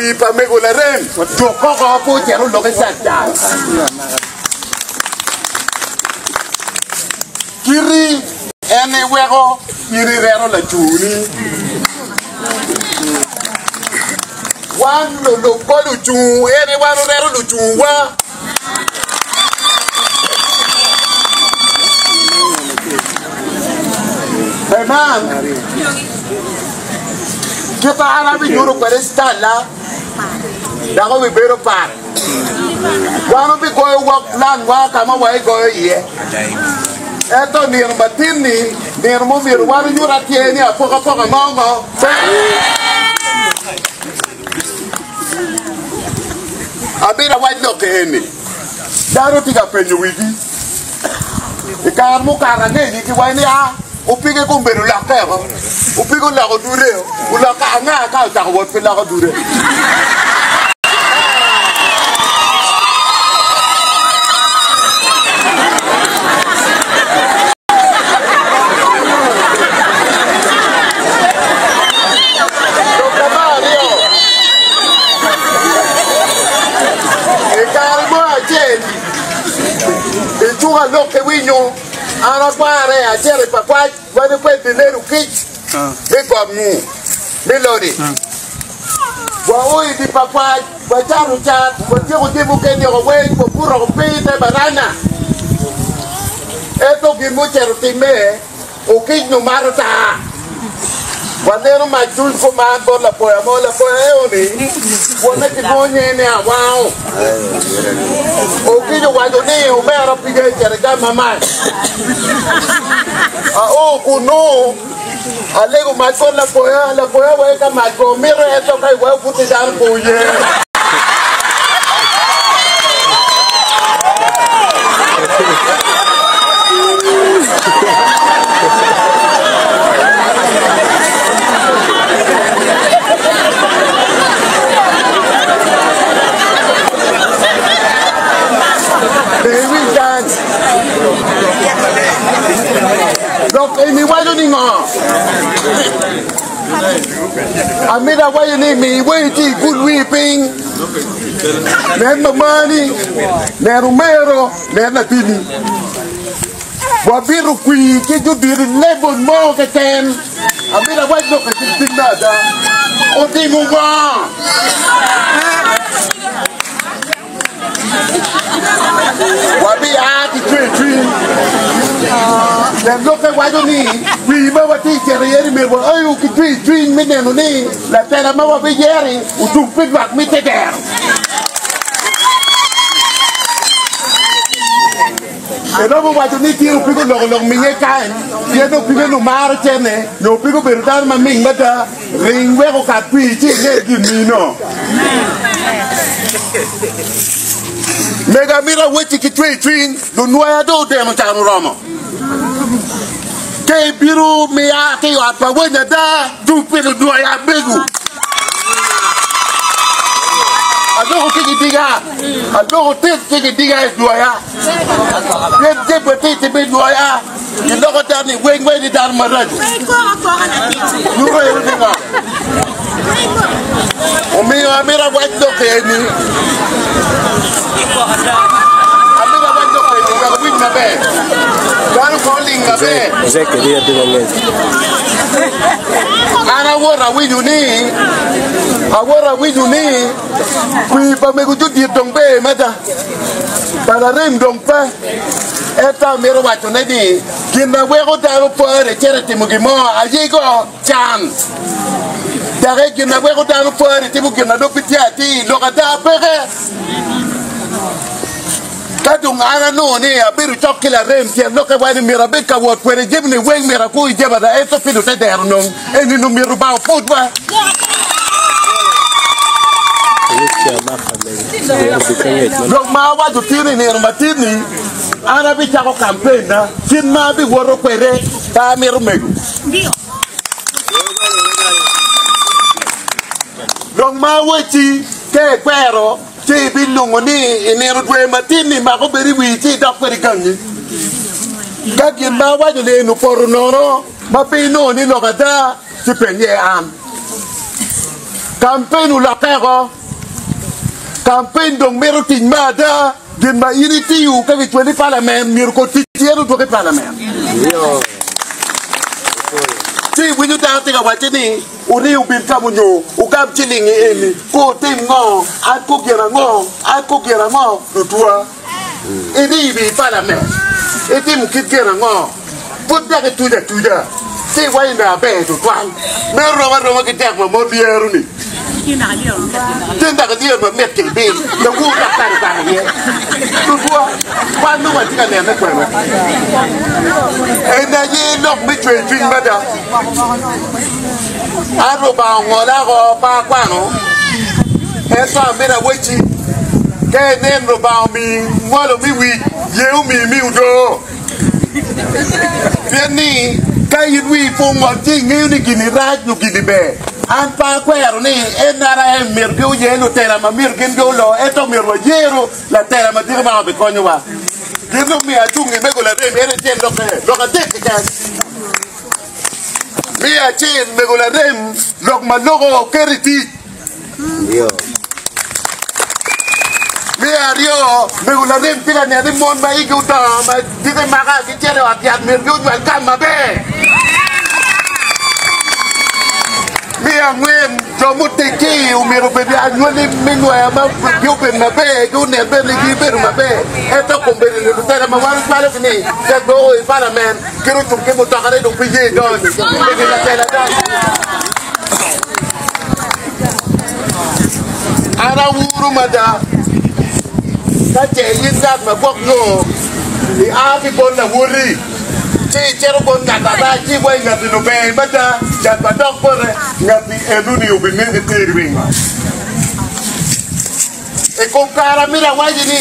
Kwir pa mego larem juk koko pe ocito olok i cakcal. Kiti en iweko in ireto lacuni. Wan lulub kor lucungu en aye wan oreto lucunguwa. Pe man, kit ma an abinyuto kwede citalla dok obibedo pat. Wan obigoyo wok lanwa ka ma waigoyo iye. Ento nino matin-ni, nino ma omyero wan onyut atyer ni apokapoka mo ngo pe. Amito awac lok eni, dano tye ka penyo wigi. I kare mukato angec-ni kiwaco ni, 'A, opige gubedo olokke oko, opige oloko dude, olokke anga ka ocako wot ki loko dude? Lok me aryo, i kare mo acel i cuk alok ki winyo, an akware acito i Pakwach wadi kwed biledo kic me got ngu me lodi. Wao i dye Pakwach, wacato cat, watyeko jami mukene oko weng, wabuto oko piny i te baranda. Ento gin mucito timme, Okic nyo mato taa. Waneno mac duc kuman bot lapoya mo. Lapoya eo-ni wonne kilwongo nyinge ni Awango. Okic owaco ni, Omera piga icito igamma mac. Ao kunnu, alego mac bot lapoya. Lapoya wai ka mac go mito ento ka iwayo buti dano pe oye. Lok eni waco ni ngo? Amito awaco ni mi wei ci igul wii piny. Nen mamani, nen omero, nen latinni. Wabito kwir ki jodito i lebel mo keken. Amito awac lok i cing me ada. Otimo ngo? Wabia ki cwercwiny. Pien lokke waco ni, Kwir ma watye ka cito iye-ni myero waayu ki cwercwiny me neno ni latela ma wabiyero-ri ocung pi lwak me tedero. Iromo waco ni tye opiko oloko lok minge kany pien opiko ni omaro cene nyo opiko obedo dano maming mada. Ring wek okat kwir ci inge gin mino. Mego amito awecci ki cwercwiny, lunwaya dong odeno can oromo. Ka ibino miya ki i ot pa weny ada, cung pi lunwaya mego. Aloko ki gidiga, aloko tit ki gidiga i dwoya. Pien jami matitidi me dwoya giloko dano ni weng weng ni dano maraco. Nyuto eno ni ngo? Omiyo amito awac lok eni, amito awac lok eni wek wuwinj maber. Dano kong oling maber. An awoto awinyo ni, awoto awinyo ni kwir pa mego jodit dong ber mada. Pa larem dong pe. Ento amito wacone ni, gin ma weko dano pore cito i timo gin mo aye go can. Dok gin ma weko dano pore timo gin ma dong pe tye atir, lok ada peke. Ka dong an anongo ni abedo cok ki larem, tyen lokke waco ni myero abed ka wot kwede jami-ni weng myero akur i jabada, ento pi lutedero nong eni nongo myero Lubanga opwodwa. Lok ma awaco tin i nino matin-ni, an abicako kampenna kit ma abiwoto kwede pe amito mego. Lok ma awacci ka ikwero ci ibilwongo ni i nino dwe matin-ni mako bedo i wii ci idok kwede gangi. Ka gin ma awaco-ni eni opoto nono ma pe inongo ni lok ada, ci penye an. Kampen olokke oko. Kampen dong mito tic me ada. Gin ma in itiyo ka kicwali i palament myero kor tic en odwoki i palament. Ci iwinyo dano tye ka wacce ni wuri wubin ka munyo wugam cilingi eni ko wutim ngo an ko gin ango an ko gin ango lutwa iribi i palament itimo kit gin ango pud dok ituco atuca ci iwaco ni aber tutwal meno rom aroma ki dek ma mon lyero ni Tye dok ilyero ma mit ki bil lawur dok kare kare iye. Tutwa, wan nongo watye ka nene kwene. En aye lok me cwercwiny mada. An Rubanga ongola oko pe akwano, ento amito awecci, ka inen Rubanga omiyi ngolo me wic, ye omiyi mi odoo. Pien ni, ka in wii pe ongol ci ingeyo ni gin-ni rac nyo gin-ni ber. An pe akwero ni NRM myero gi oyer lutela ma myero gin gi olo, ento myero wayeru latela madit ma obikonyowa. Gin omiyo acung i mego larem en aye tyen lokke, lok adek keken. Me acel, mego larem lok ma loko keto i tic. Me aryo, mego larem tye ka neno ni mon ma igi odongo ma diki maka gicito i ot yat myero gunywal kam maber. Me angwen, jo muteggi omyero obed anywali me nywaya ma gubed maber, gunen bene ni gibedo maber. Ento kombeddi ni lutela ma wan ocwalogi ni tek dong oo i palament, kit ocung ki mutokane dong pe ye dony, eni latela dony. An awuru mada ka ce in ngat ma gwok nyo ia ki bot lawoti ci icito bot ngat arac ci iwaco ngat eni ober mada cat ma dok bote ngat-ti enoni obineki teri wingo. I kom kare amito awaci ni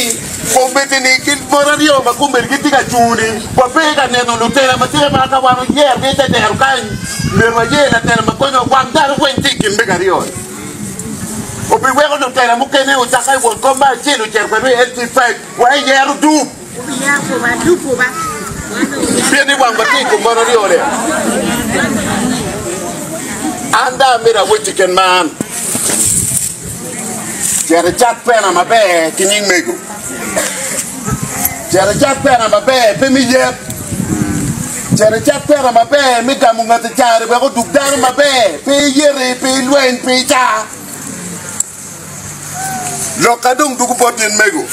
kombeddi-ni ki mon aryo ma kombeddi gitye ka cung-ni wape ka neno lutela ma tye ma ka wan oyerogi i te dero kany myero wayer latela ma konyo wang dano weng tye i kin mego aryo-ni. Obiweko lutela mukene ocakke i won kom me acel ocito kwede i LC5 wa i yero dup. Pien ni wang watye i kom mon aryo-ni. An dong amito awecci ken man. Cit icat kwena maber ki nying mego. Cit icat kwena maber pe me yet. Cit icat kwena maber me gamo ngat i caro wek odug dano maber. Pe iyeti, pe ilweny, pe ica. Lok ka dong dugo bot in mego.